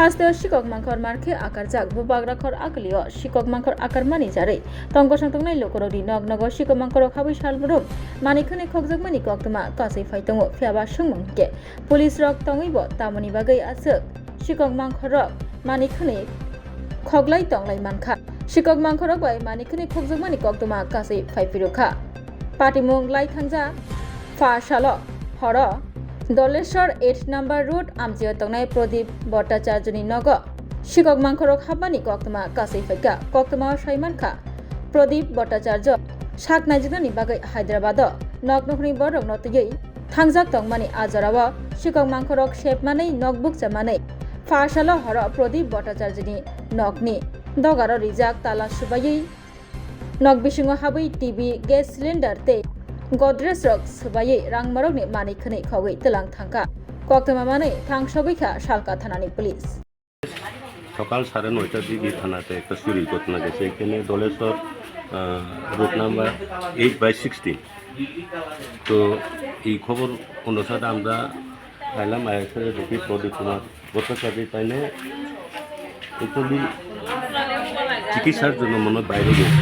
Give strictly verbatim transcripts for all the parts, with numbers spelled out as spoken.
Hasteo sikok mangkhor markhe akarjak, bubagra khor aklio sikok mangkhor akarmani jarwi tongkosong tongnai lukurokni nok nogo sikok mangkhorok habwi salbrum manwi khwnwi khokjakmani koktwma kasui phai tongo, phiyaba swngmung hinkhe police rok tongwibo tamoni bagwi aswk sikok mangkhorok manwi khwnwi khoklai tonglai mankha. Sikok mangkhorok bai manwi khwnwi khokjakmani koktwma kasui phai phirukha. Patimung lai thangja pha salo horo Doleshwar eight number road amchio tongnai Pradip Bhattacharya ni nogo sikok mangkhorok hapmani koktwma kasui phaikha. Koktwma o sai mankha, Pradip Bhattacharya sak naijaknani bagwi Hyderabad o nok nukhungni borok no twiwi thangjak tongmani a jorao sikok mangkhorok sepmanwi nok bukchamanwi pha salo horo Pradip Bhattacharya ni nokni dogaro rijak tala subaiwi nok bisingo habwi T V, gas cylinder tei Godrej rok swbaiwi rangmarokni manwi khwnwi khogwi twlang thangkha. Koktwma manwi thangsogwi kha Salka thanani police. সকাল সাড়ে নয়টার দিকে থানাতে একটা চুরির ঘটনা গেছে, এখানে দলেশ্বর, আহ, road number eight by sixteen. তো এই খবর অনুসারে আমরা আইলাম, আয়াসে দেখি প্রদীপ কুমার ভট্টাচার্য তাইনে একচুয়ালি চিকিৎসার জন্য মনে হয় বাইরে গেছে,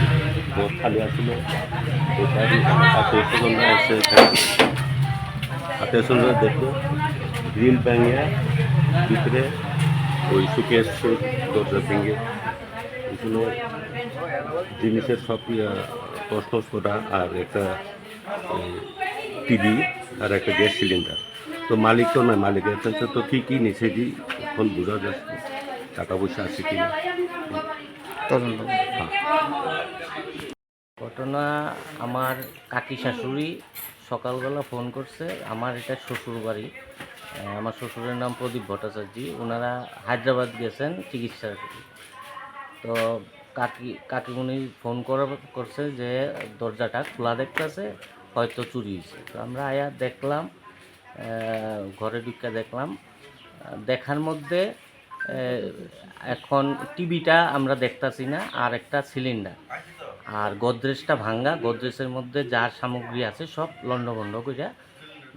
ঘর খালি আসলে। তো তার আত্মীয় স্বজনরা এসে এখানে আত্মীয় স্বজনরা দেখলো, গ্রিল ভাঙিয়া ভিতরে ওই শোকেস, দরজা ভেঙে এগুলো জিনিসের সব, ইয়া, তছনছ করা আর একটা টিভি আর একটা গ্যাস সিলিন্ডার। তো মালিক তো নাই, মালিকের কাছে তো কি কি নিছে কি এখন বোঝা যাচ্ছে, টাকা পয়সা আছে কি না। তদন্ত। হ্যাঁ। ঘটনা, আমার কাকি শাশুড়ি সকালবেলা ফোন করছে, আমার এটা শ্বশুর বাড়ি। আহ, আমার শ্বশুরের নাম প্রদীপ ভট্টাচার্য, ওনারা হায়দ্রাবাদ গেছেন চিকিৎসা করতে। তো কাকি, কাকিমুনি ফোন করা, করছে যে দরজাটা খোলা দেখতেছে, হয়তো চুরি হয়েছে। তো আমরা আয়া দেখলাম, আহ, ঘরে ঢুকে দেখলাম, আহ, দেখার মধ্যে, আহ, এখন টিভিটা আমরা দেখতাছি না, আর একটা সিলিন্ডার, আর গোদরেজটা ভাঙ্গা, গোদরেজের মধ্যে যার সামগ্রী আছে সব লণ্ডভণ্ড করে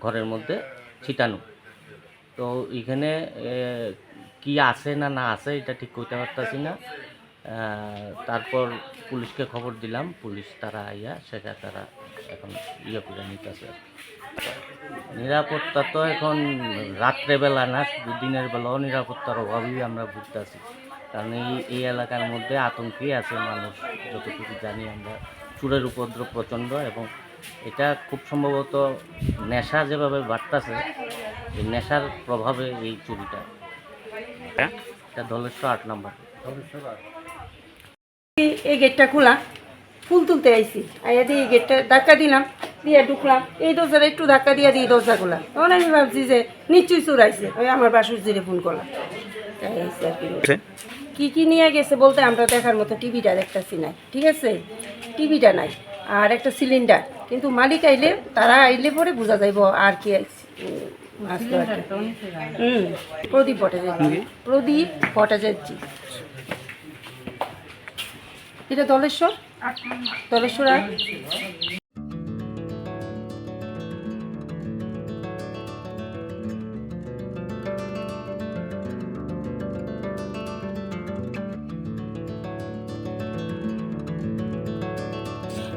ঘরের মধ্যে ছিটানো। তো এখানে, এ, কি আছে না না আছে এটা ঠিক কইতে পারতাছি না। আহ, তারপর পুলিশকে খবর দিলাম, পুলিশ তারা আইয়া সেটা তারা এখন ইয়ে করে নিতেছে। নিরাপত্তা তো এখন রাত্রেবেলা না, শুধু দিনের বেলাও নিরাপত্তার অভাবেই আমরা ভুগতেছি, কারণ এই, এই এলাকার মধ্যে আতঙ্কে আছে মানুষ, যতটুকু জানি আমরা। চোরের উপদ্রব প্রচণ্ড এবং এটা খুব সম্ভবত নেশা যেভাবে বাড়তাছে, এই নেশার প্রভাবে এই চুরিটা। হ্যাঁ? এটা ধলেশ্বর আট নম্বর। এই, এই গেটটা খোলা, ফুল তুলতে আইছি, আইয়া দিয়ে এই গেটটা ধাক্কা দিলাম, দিয়ে ঢুকলাম, এই দরজাটা একটু ধাক্কা দিয়ে দিয়ে দরজা খোলা। তখন আমি ভাবছি যে নিশ্চয়ই চোর আইছে, ওই আমার বাসুর জিরে ফোন করলাম। তাই আইছে আর কি। কি কি নিয়ে গেছে বলতে আমরা দেখার মতো টিভিটা দেখতাছি না, ঠিক আছে, টিভিটা নাই, আর একটা সিলিন্ডার। কিন্তু মালিক আইলে, তারা আইলে পরে বোঝা যাইব আর কি আইছে। উম, আসলো আর কি। হুম, প্রদীপ ভট্টাচার্য। প্রদীপ ভট্টাচার্য। এটা দলেশ্বর, দলেশ্বর আর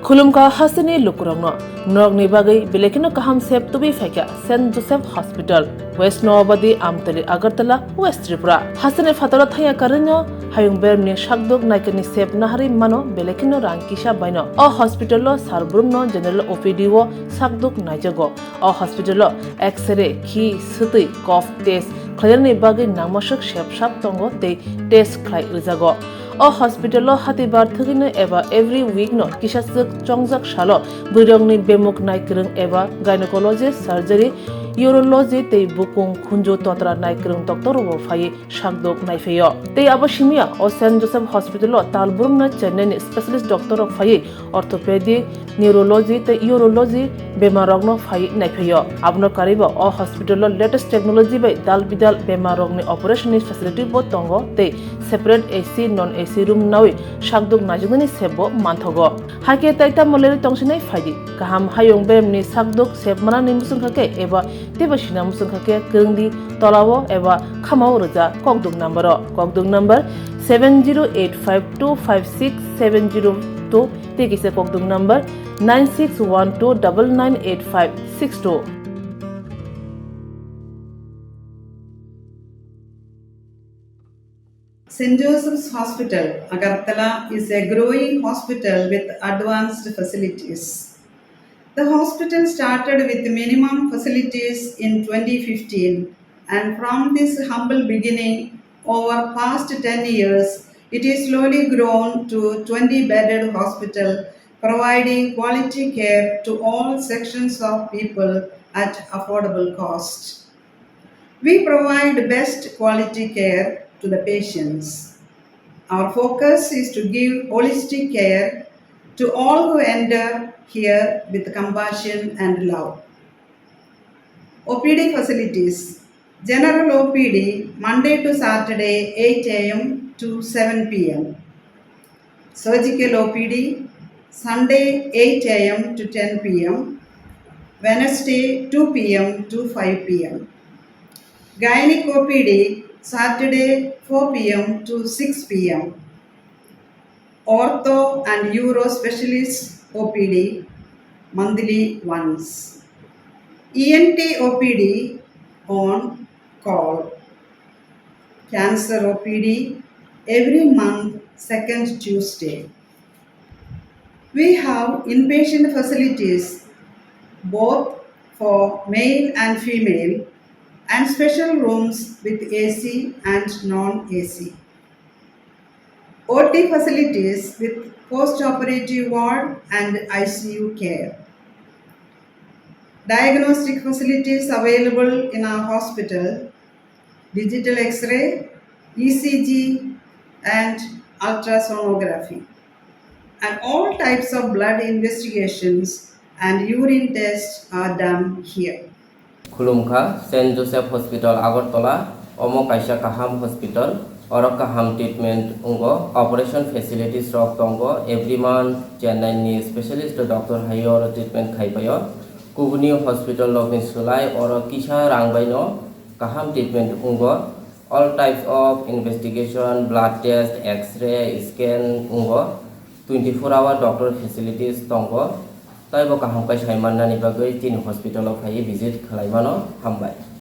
Khulumkha hasteni lukurokno norokni bagwi belai kheno kaham sep tubui phaikha Saint Joseph Hospital, West Noabadi, Amtali, Agartala, West Tripura. Hasteni phataro thangya karwino hayung bermni sakduk naikani sep naharwi mano belai kheno rang kisa baino. O hospital o sar brumno general O P D o sakduk naijago. O hospital o X-ray, khi, swtwi, cough test khlainani bagwi nangmaswk sep sap tongo tei test khlai rwjago. O hospital o hatibar thwgwino eba every week no kisa swk chongjak salo bwrwirokni bemuk naikwrwng eba gynecology, surgery, urology tei bukung khunju totra naikwrwng doctor rokbo phaiwi sakdok naiphaio. Tei abo simiya o Saint Joseph Hospital o tal brumno Chennai ni specialist doctor rok phaiwi orthopedic, neurology tei urology bemar rokno phaiwi naiphaio. Abono karwibo o hospital o latest technology bai dal bidal bemar rokni operation ni facility bo tongo tei separate A C, non A si rum nawi sakduk najwknani sebo manthogo. Hakhe tai tamo lerwi tongsinai phaidi. Kaham hayung beremni sakduk sep manani muchungkha khe eba teibo sina muchungkha khe kwrwngdi tolao eba khamao rwja kokduk number-o. Kokduk number seven zero eight five two five six seven zero two tei kisa kokduk number nine six one two double nine eight five six two. Saint Joseph's Hospital, Agartala is a growing hospital with advanced facilities. The hospital started with minimum facilities in twenty fifteen, and from this humble beginning, over past ten years, it is slowly grown to twenty bedded hospital, providing quality care to all sections of people at affordable cost. We provide best quality care to the patients. Our focus is to give holistic care to all who enter here with compassion and love. O P D facilities. General O P D, Monday to Saturday, eight A M to seven P M. Surgical O P D, Sunday, eight A M to ten P M, Wednesday, two P M to five P M. Gynec O P D, Saturday, four P M to six P M. Ortho and Uro Specialist O P D, monthly once. E N T O P D on call. Cancer O P D every month, second Tuesday. We have inpatient facilities both for male and female and special rooms with A C and non-A C. O T facilities with post-operative ward and I C U care. Diagnostic facilities available in our hospital, digital X-ray, E C G, and ultrasonography. And all types of blood investigations and urine tests are done here. Khulumkha, Saint Joseph Hospital, Agartala, omo kaisa kaham hospital, oro kaham treatment wngo, operation facilities rok tongo, every month Chennai ni specialist doctor hai oro treatment khai paio. Kubuni hospital rokni swlai oro kisa rang bai no kaham treatment wngo. All types of investigation, blood test, X-ray, scan wngo. Twenty four hour doctor facilities tongo. Taibo kaham khe sai mannani bagwi chini hospital o phaiwi visit khlai mano. Hambai.